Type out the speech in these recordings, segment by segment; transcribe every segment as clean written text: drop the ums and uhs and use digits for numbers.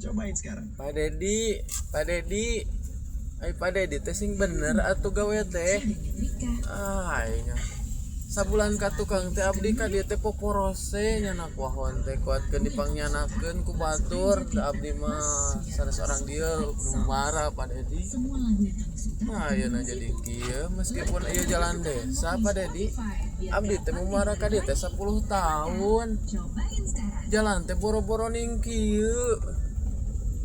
Pak Dedi, Pak Dedi, ai Pak Dedi teh sing bener atuh gawe teh. Ah, aing sabulan ka tukang teh abdi ka dieu teh poporose nyanak wahon teh kuatkeun dipangnyanakkeun ku batur da abdi mah sanes orang dieu nu marah Pak Dedi. Nah, ayeuna jadi kieu meskipun ieu jalan desa, Pak Dedi, abdi teh mumara ka dieu teh 10 tahun. Jalan teh boro-boro ning kieu.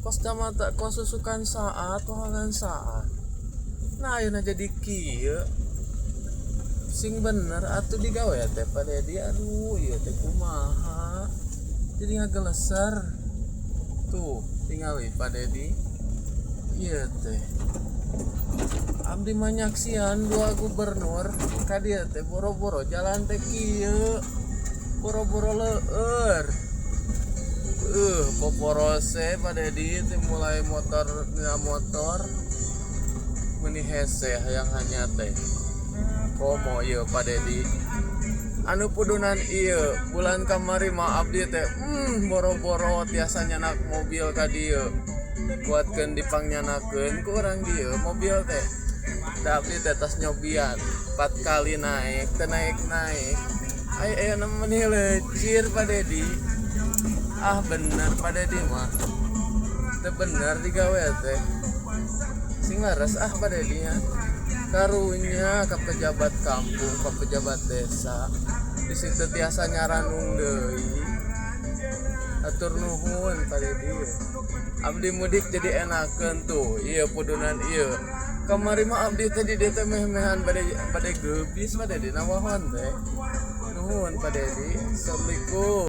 Kos mata kos susukan saat wahangan saat. Nah, ayeuna jadi kieu. Sing bener atuh digawe teh, Pak Dedi. Aduh, ieu teh kumaha jadi ngageleser tuh. Tingali, Pak Dedi, ieu teh abdi mah nyaksian dua gubernur ka dieu teh boro-boro jalan teh kieu, boro-boro leueur, poporose, Pak Dedi teh. Mulai motor dina motor meuni hese hayang hanya teh. Komo ieu, Pak Dedi, anu pudunan ieu bulan kamari mah abdi teh boro-boro tiasa nyanak mobil ka dieu, kuatkeun dipangnyanakkeun ku urang dieu mobil teh. Da abdi teh tos nyobian 4 kali naik teu naik-naik. Ai ayeuna meuni leucir, Pak Dedi. Ah, bener Pak Dedi mah teu bener digawe teh. Sing laras ah, Pak Dedi nya. Karunya ke pejabat kampung, ke pejabat desa di situ tiasa nyaranung deui. Atur nuhun, Pak Dedi. Abdi mudik jadi enakeun tuh ieu pudunan ieu. Kamari mah abdi teh di dieu teh meh-mehan bade bade geubis, Pak Dedi, nawahon teh. Nuhun, Pak Dedi. Assalamualaikum.